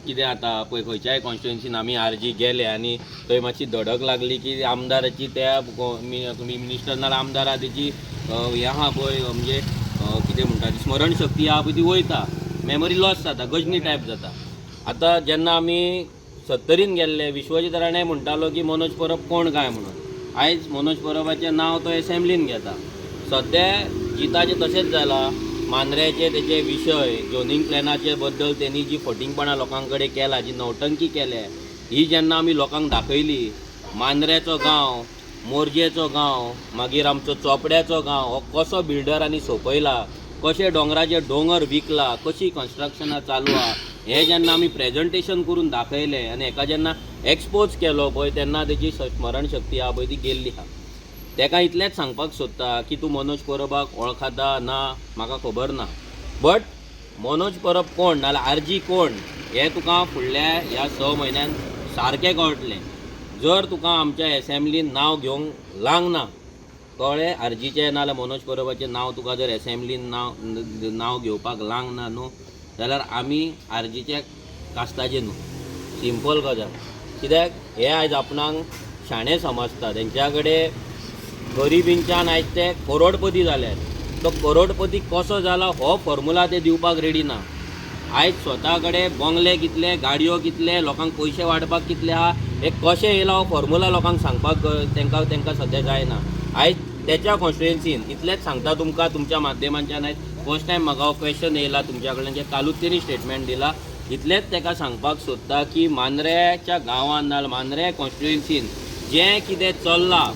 कितें जाता पळय, खंयच्याय कॉन्स्टिट्युएन्सीन आमी आरजी गेले आनी थंय मातशी धडक लागली की आमदाराची त्या मिनिस्टर नाल्यार आमदारा तेजी हें आहा पळय, म्हणजे कितें म्हणटा ती स्मरणशक्ती आहा पळय ती वयता, मेमरी लॉस जाता, गजनी टायप जाता. आतां जेन्ना आमी सत्तरीन गेल्ले, विश्वजीत राणे म्हणटालो की मनोज परब कोण काय म्हणून. आयज मनोज परबाचें नांव तो एसेंब्लीन घेता. सद्या जिताचें तशेंच जालां. मांद्र्याचे तेचे विशय, झोनींग प्लॅनाचे बद्दल तेणी जी फटींगपणां लोकां कडेन केला, जी नौटंकी केल्या, ही जेन्ना आमी लोकांक दाखयली, मांद्र्याचो गांव, मोरजेचो गांव, मागीर आमचो चोपड्याचो गांव हो कसो बिल्डरांनी सोंपयला, कशे दोंगराचे दोंगर विकला, कशी कन्स्ट्रक्शनां चालू आहा, हें जेन्ना आमी प्रेजेंटेशन करून दाखयलें आनी हेका जेन्ना एक्सपोज केलो पळय, तेन्ना तेजी स्मरणशक्ती आहा पळय ती गेल्ली आहा. तेका इतलेंच सांगपाक सोदता की तूं मनोज परबाक वळखता ना म्हाका खबर ना, बट मनोज परब कोण नाल्यार आरजी कोण हें तुका फुडल्या ह्या 6 म्हयन्यान सारकें कळटलें. जर तुका आमच्या एसेंब्लीन नांव घेवंक लांग ना, कळ्ळें, आरजीचें नाल्यार मनोज परबाचें नांव तुका जर एसेंब्लीन नांव नांव घेवपाक लांग ना न्हू, जाल्यार आमी आरजीचे कास्ताचे न्हू. सिंपल गजाल. कित्याक हे आयज आपणाक शाणे समजता. तेंच्या कडेन गरिबींच्यान आयज ते करोडपती जाल्यात. तो करोडपती कसो जाला हो फॉर्मुला ते दिवपाक रेडी ना. आयज स्वता कडेन बंगले कितले, गाडयो कितले, लोकांक पयशे वांटपाक कितले आहा, हे कशें येयला हो फॉर्मुला लोकांक सांगपाक तांकां सद्या जायना. आयज तेच्या कॉन्स्टिट्युएन्सीन, इतलेंच सांगता तुमकां तुमच्या माध्यमांच्यान, आयज फर्स्ट टायम म्हाका हो क्वेश्चन येयला तुमच्या कडल्यान की कालूच तेणी स्टेटमेंट दिला. इतलेंच ताका सांगपाक सोदता की मांद्र्याच्या गांवान नाल्यार मांद्रे कॉन्स्टिट्युएन्सीन जें कितें चल्लां,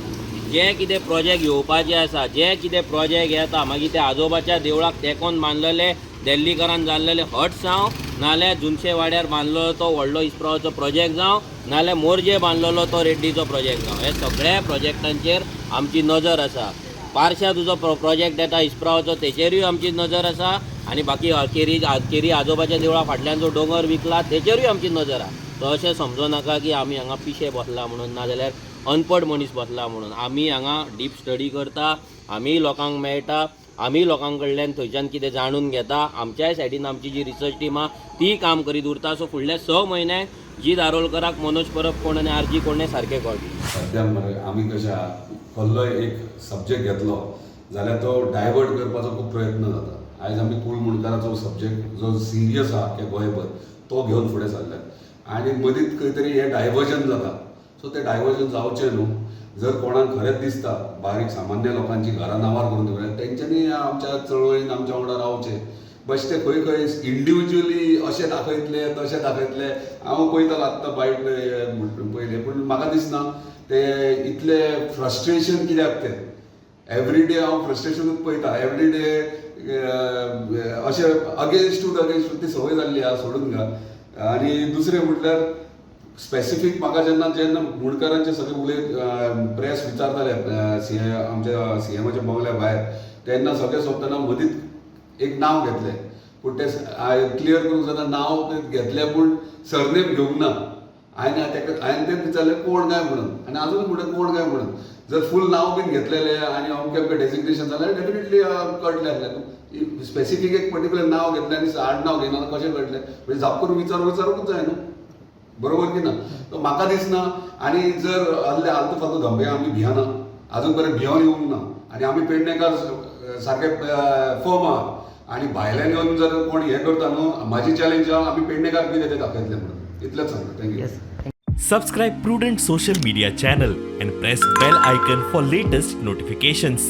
जे कितें प्रोजेक्ट येवपाचे आसा, जे कितें प्रोजेक्ट येता, मागीर ते आजोबाच्या देवळाक तेंकोन बांदलेले देल्लीकरान जाल्लेले हट जावं, नाल्यार जुनशे वाड्यार बांदलेलो तो व्हडलो इस्प्रावाचो प्रोजेक्ट जावं, नाल्यार मोरजे बांदलेलो तो रेड्डीचो प्रोजेक्ट जावं, हे सगळ्या प्रोजेक्टांचेर आमची नजर आसा. पारशा तुजो प्रोजेक्ट येता इस्प्रावाचो, तेचेरूय आमची नजर आसा आनी बाकी केरी केरी आजोबाच्या देवळा फाटल्यान जो दोंगर विकला तेचेरूय आमची नजर आहा. तो अशें समजो नाका की आमी हांगा पिशे बसला म्हणून, नाजाल्यार अनपड मनीस बसला म्हणून. आमी हांगा डीप स्टडी करता, आमी लोकांक मेळटा, आमी लोकां कडल्यान थंयच्यान कितें जाणून घेता. आमच्याय सायडीन आमची जी रिसर्च टीम आहा ती काम करीत उरता. सो फुडल्या 6 म्हयन्याक जीत आरोलकराक मनोज परब कोण आनी आरजी कोण हें सारकें कळटलें. सद्या मरे आमी कशें आहा, कसलोय एक सब्जेक्ट घेतलो जाल्यार तो डायवर्ट करपाचो खूब प्रयत्न जाता. आयज आमी कूळ मुंडकाराचो सब्जेक्ट जो सिरियस आहा अख्ख्या गोंयभर, तो घेवन फुडें सरल्यात आनी मदींच खंय तरी हें डायवर्जन जाता. सो तें डायवर्जन जावचें न्हू. जर कोणाक खरेंच दिसता बारीक सामान्य लोकांची घरां नांवार करून दिवंक जाय, तेंच्यांनी आमच्या चळवळीन आमच्या वांगडा रावचें. बश्टे खंय खंय इंडिविज्युअली अशें दाखयतले, तशें दाखयतले. हांव पळयतालो आत्तां बायट पयलें, पूण म्हाका दिसना ते इतले फ्रस्ट्रेशन कित्याक तें. एवरी डे हांव फ्रस्ट्रेशनूच पळयता, एवरी डे अशें अगेन्स्ट टू ती संवय जाल्ली आहा, सोडून घाल. आनी दुसरें म्हटल्यार स्पेसिफीक म्हाका जेन्ना जेन्ना मुंडकारांचे सगळे उलयत प्रेस विचारताले सी आमच्या सीएमाच्या बंगल्या भायर, तेन्ना सगळें सोंपतना मदींच एक नांव घेतलें, पूण तें क्लियर करूंक जाता, नांव घेतलें पूण सरनेम घेवंक ना. हांवें ताका, हांवें तें विचारलें कोण काय म्हणून आनी अजून म्हणटा कोण काय म्हणून. जर फूल नांव बीन घेतलेलें आनी अमकें अमकें डेजिग्नेशन जाल्यार डेफिनेटली कळटलें आसलें. स्पेसिफीक एक पर्टिक्युलर नांव घेतलें आनी आडनांव घेयना, कशें कळटलें? म्हणजे जाप करून विचारूंकूच जाय न्हू, बरोबर की ना? तो म्हाका दिसना. आनी जर आहले आलतू फालतू धमके, आमी भियाना, अजून पर्यंत भियोन येवंक ना आनी आमी पेडणेकार सारके फर्म आहा. आनी भायल्यान येवन जर कोण हें करता न्हू, म्हाजी चॅलेंज आहा, आमी पेडणेकार कितें तें दाखयतले म्हणून. इतलेंच सांगता. Thank you. Subscribe Prudent Social Media channel and press bell icon for latest notifications.